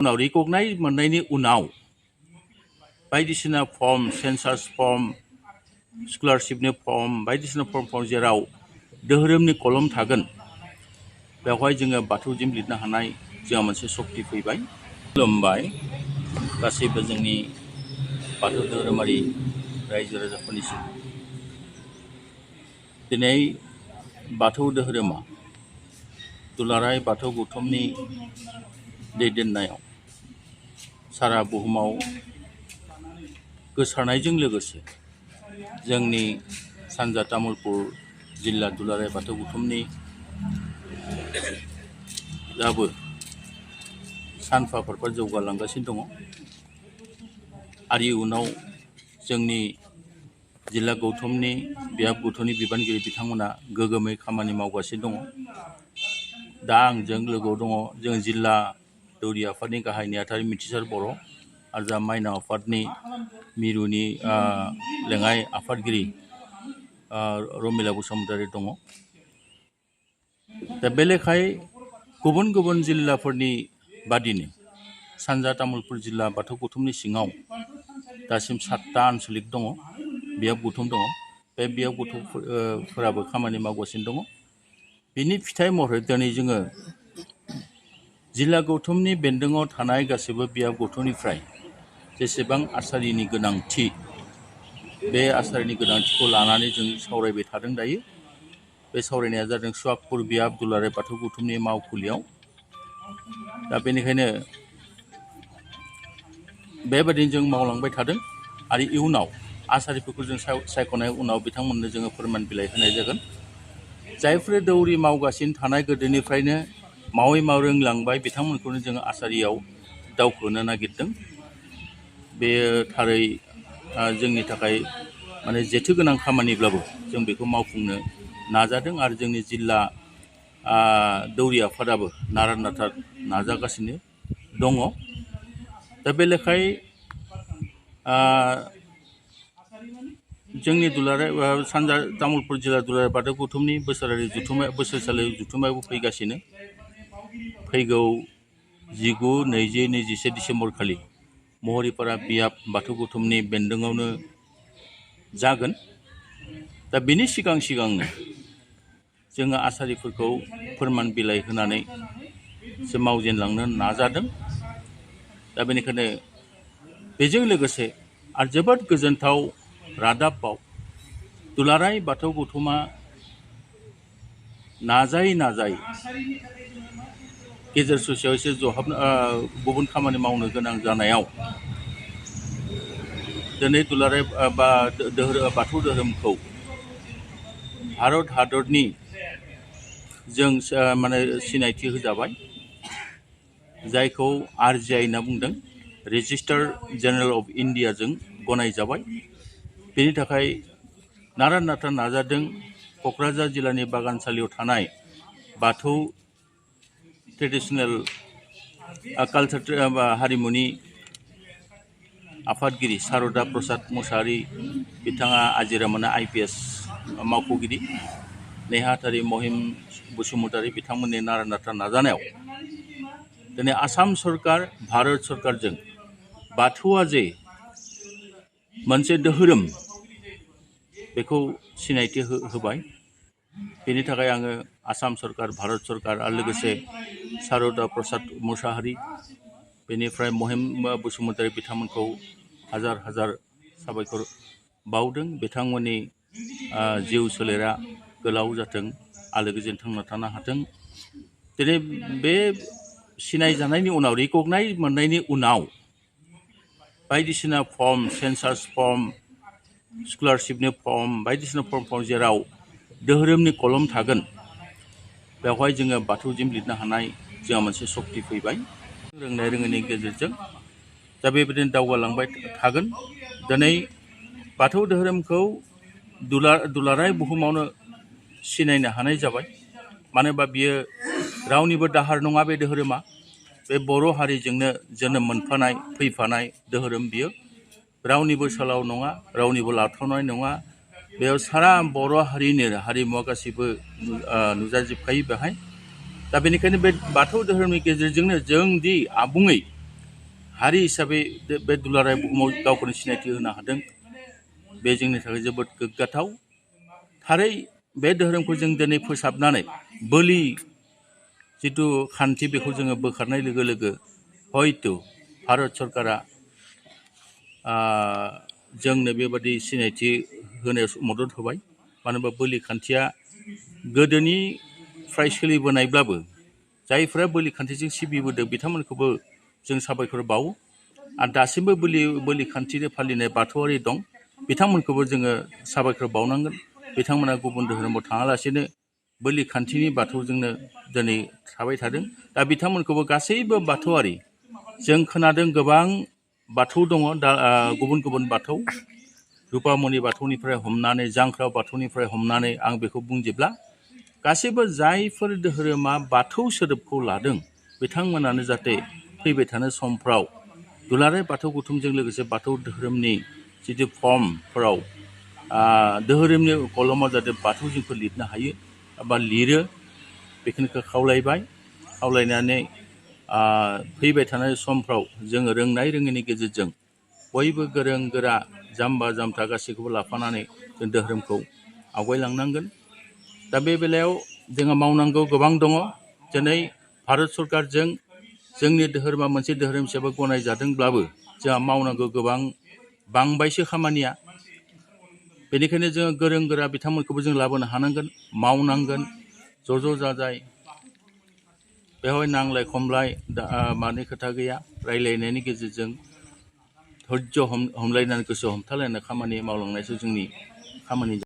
उनाव रिकगनाइज मोननायनि उनाव बायदिसिना फर्म सेन्सास फर्म स्कलारशिपनि फर्म बायदिसिना फर्म जेराव धोरोमनि कलम थागोन बेवहाय जोङो बाथौजों लिरनो हानाय जोंहा मोनसे सक्ति फैबाय। खुलुमबाय गासैबो जोंनि बाथौ धोरोमारि रायजो राजाफोरनिसिम। दिनै बाथौ धोरोमा दुलाराय बाथौ गौथुमनि दैदेननायाव सारा बुहुमाव गोसारनायजों लोगोसे जोंनि सानजा तामुलपुर जिल्ला दुलाराय बाथौ गौथुमनि दाबो सानफा एफा जौगालांगासिनो दङ आरो इयुनाव जोंनि जिल्ला गौथुमनि बियाब गौथुमनि बिबानगिरि बिथांमोना गोगोमै खामानि मावगासिनो दङ। दा आंजों लोगोआव दङ जों जिल्ला दौरि आफादनि गाहाय नेहाथारि मिथिसार बर' आरो जा माइनाव आफादनि मिरुनि लेङाइ आफादगिरि रमिला बसुमतारी दङ। दा बे लेखायै गुबुन गुबुन जिल्लाफोरनि बादिनो सानजा तामुलपुर जिल्ला बाथौ गौथुमनि सिङाव दासिम 7टा आनसलिक दङ, बियाब गौथुम दङ। बे बियाब गौथुमफोराबो खामानि मावगासिनो दङ। बिनि फिथाइ महरै दिनै जोङो जिल्ला गौथुमनि बेन्दोङाव थानाय गासैबो बियाब गौथुमनिफ्राय जेसेबां आसारिनि गोनांथि बे आसारिनि गोनांथिखौ लानानै जों सावरायबाय थादों दायो। बे सावरायनाया जादों सुवागपुर बियाब दुलाराय बाथौ गौथुमनि मावखुलियाव। दा बेनिखायनो बेबायदिनो जों मावलांबाय थादों आरो इयुनाव आसारिफोरखौ जों सायख'नाय उनाव बिथांमोननो जोङो फोरमान बिलाइ होनाय जागोन। जायफोर दौरि मावगासिनो थानाय गोदोनिफ्रायनो मावै मावै रोंलांबाय बिथांमोनखौनो जोङो आसारियाव दावखोनो नागिरदों। बेयो थारै जोंनि थाखाय माने जेथो गोनां खामानिब्लाबो जों बेखौ मावफुंनो नाजादों आरो जोंनि जिल्ला दौरि आफादाबो नारा नाथा नाजागासिनो दङ। दा बे लेखायै जोंनि दुलाराय सानजा तामुलपुर जिल्ला दुलाराय बाथौ गौथुमनि बोसोरसालि जथुम्मायाबो फैगासिनो। फैगौ 19, 20, 21 डिसेम्बर खालि महरिपारा बियाब बाथौ गौथुमनि बेन्दोङावनो जागोन। दा बिनि सिगांनो जोङो आसारिफोरखौ फोरमान बिलाइ होनानै जों मावजेनलांनो नाजादों। दा बेनिखायनो बेजों लोगोसे आरो जोबोद गोजोनथाव रादाबाव दुलाराय बाथौ गौथुमा नाजायै गेजेर ससेयाव एसे गुबुन खामानि मावनो गोनां जानायाव दिनै दुलाराय बाथौ धोरोमखौ भारत हादरनि जों माने सिनायथि होजाबाय, जायखौ RGI होनना बुंदों, रेजिस्टार जेनेरेल अफ इन्डियाजों गनायजाबाय। बेनि थाखाय नारा नाथा नाजादों। क'क्राझार जिल्लानि बागानसालियाव थानाय बाथौ ट्रेडिसनेल कालचार हारिमुनि आफादगिरि सारदा प्रसाद मुसाहारि बिथाङा आजिरा मोननाय IPS मावख'गिरि नेहाथारि महिम बसुमतारी बिथांमोननि नारा नाथा नाजानायाव दिनै आसाम सरकार भारत सरकारजों बाथौआ जे मोनसे धोरोम बेखौ सिनायथि होबाय। बेनि थाखाय आङो आसाम सरकार, भारत सरकार आरो लोगोसे सारदा प्रसाद मुसाहारि बेनिफ्राय महिम बसुमतारी बिथांमोनखौ हाजार हाजार साबायखर बावदों। बिथांमोननि जिउ सोलेरा गोलाव जाथों, आलो गोजोन थांना थानो हाथों। दिनै बे सिनायजानायनि उनाव रिकगनाइज मोननायनि उनाव बायदिसिना फर्म सेन्सास फर्म स्कलारशिपनि फर्म बायदिसिना फर्म जेराव धोरोमनि कलम थागोन बेवहाय जोङो बाथौजों लिरनो हानाय जोंहा मोनसे सक्ति फैबाय रोंनाय रोङैनि गेजेरजों। दा बेबायदिनो दावगालांबाय थागोन। दिनै बाथौ धोरोमखौ दुलाराय बुहुमावनो सिनायनो हानाय जाबाय। मानो होनबा बियो रावनिबो दाहार नङा। बे धोरोमा बे बर' हारिजोंनो जोनोम मोनफानाय फैफानाय धोरोम। बियो रावनिबो सोलाव नङा, रावनिबो लाथावनाय नङा। बेयाव सारा बर' हारिनि हारिमुवा गासैबो नुजाजोबखायो बेहाय। दा बेनिखायनो बे बाथौ धोरोमनि गेजेरजोंनो जों दि आबुङै हारि हिसाबै बे दुलाराय बुहुमाव गावखौनो सिनायथि होनो हादों बे जोंनि थाखाय जोबोद गोग्गाथाव थारै बे धोरोमखौ जों दिनै फोसाबनानै बोलि जिथु खान्थि बेखौ जोङो बोखारनाय लोगो लोगो हयथ' भारत सरकारा जोंनो बेबादि सिनायथि होनायाव मदद होबाय मानो होनबा बोलि खान्थिया गोदोनिफ्राय सोलिबोनायब्लाबो जायफ्रा बोलि खान्थिजों सिबिबोदों बिथांमोनखौबो जों साबायखर बावो आरो दासिमबो बोलि खान्थि फालिनाय बाथौआरि दं बिथांमोनखौबो जोङो साबायखर बावनांगोन बिथांमोना गुबुन धोरोमाव थाङालासेनो बोलि खान्थिनि बाथौजोंनो दिनै थाबाय थादों दा बिथांमोनखौबो गासैबो बाथौआरि जों खोनादों गोबां बाथौ दङ दा गुबुन गुबुन बाथौ रुपामणि बाथौनिफ्राय हमनानै जांख्रा बाथौनिफ्राय हमनानै आं बेखौ बुंजोबला गासैबो जायफोर धोरोमा बाथौ सोदोबखौ लादों बिथांमोनानो जाहाथे फैबाय थानाय समफ्राव दुलाराय बाथौ गौथुमजों लोगोसे बाथौ धोरोमनि जिथु फर्मफोराव धोरोमनि कलमाव जाहाथे बाथौ जोंखौ लिरनो हायो बा लिरो बेखिनिखौ खावलायनानै फैबाय थानाय समफ्राव जोङो रोंनाय रोङैनि गेजेरजों बयबो गोरों गोरा जाम्बा जाम्था गासैखौबो लाफानानै जों धोरोमखौ आवगायलांनांगोन दा बे बेलायाव जोङो मावनांगौ गोबां दङ दिनै भारत सरकारजों जोंनि धोरोमा मोनसे धोरोम हिसाबै गनायजादोंब्लाबो जोंहा मावनांगौ गोबां बांबायसो खामानिया बेनिखायनो जोङो गोरों गोरा बिथांमोनखौबो जों लाबोनो हानांगोन मावनांगोन ज' जाजाय बेवहाय नांलाय खमलाय मानि खोथा गैया रायलायनायनि गेजेरजों धैर्य हमलायनानै गोसो हमथालायनाय खामानि मावलांनायसो जोंनि खामानि